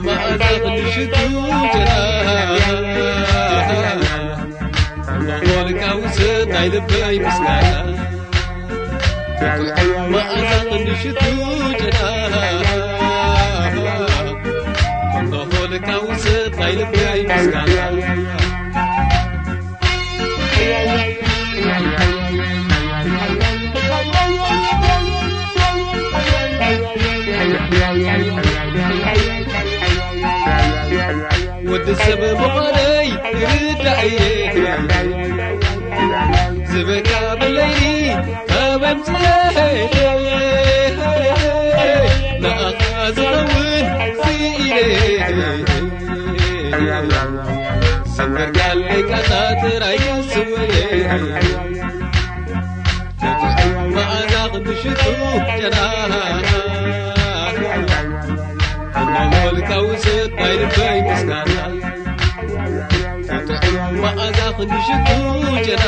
መኣዛ ክንዲ ሽቱ ጨና ሞልካ ውሰድ ናይ ልበይ ምስጋና። መኣዛ ክንዲ ሽቱ ጨና ሞልካ ውሰድ ናይ ልበይ ምስጋና። ወዲ ሰብ ምዃነይ ርዳእየ ዝበካ ብለይሊ ካብ ኣምፅእ ንኣኻ ዝኸውን ስኢለ ሰንበርጋለይ ቃታ ጥራይ ስውየ መኣዛ ክንዲ ሽቱ ጨና ሞልካ ውሰድ ናይ ልበይ ምስጋና። መኣዛ ክንዲ ሽቱ ጨና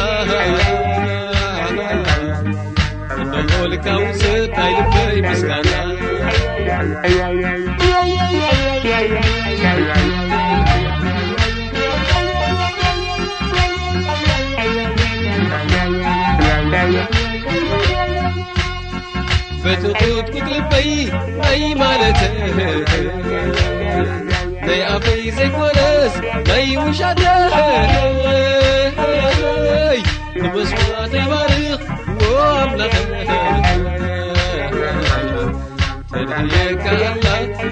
ሞልካ ውሰድ ናይ ልበይ ምስጋና። በቲ ቁጥቁጥ ልበይ ናይ ማለተይ ናይ ኣፈይ ዘይኮነስ ናይ ውሻተይ ንመስዋዕተይ ባርኽ ኣምላኸይ። ተድሕየካ ኣላ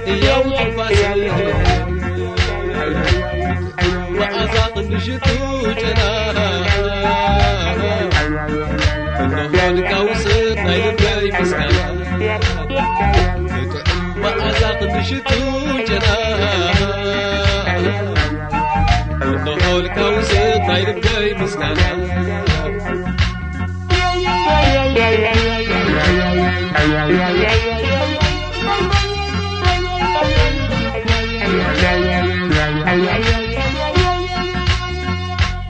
ህያው ትንፋሰይ መኣዛ ክንዲ ሽቱ ጨና እንሆልካ ውሰድ ናይ ልበይ ምስጋና። መኣዛ ክንዲ ሽቱ ጨና እንሆልካ ውሰድ ናይ ልበይ ምስጋና።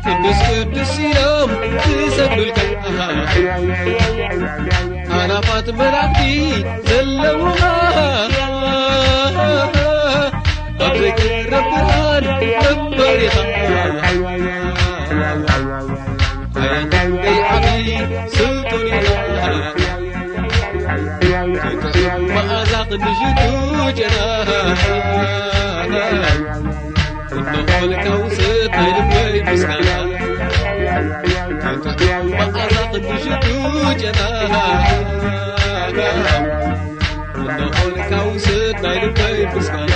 ቅዱስ ቅዱስ ኢሎም ዝሰግዱልካ ኣላፋት መላእክቲ ዘለውኻ ኣብ ዘይትረብ ብርሃን መንበሪኻ ኣያንደይ ዓቢ ስልጡን ኢኻ መኣዛ ቅዱሽቱ ጨና እንሆልካ ውሰድ ናይ ልበይ ምስጋና መኣዛ ቅዱሽቱ ጨና እንሆልካ ውሰድ ናይ ልበይ ምስጋና።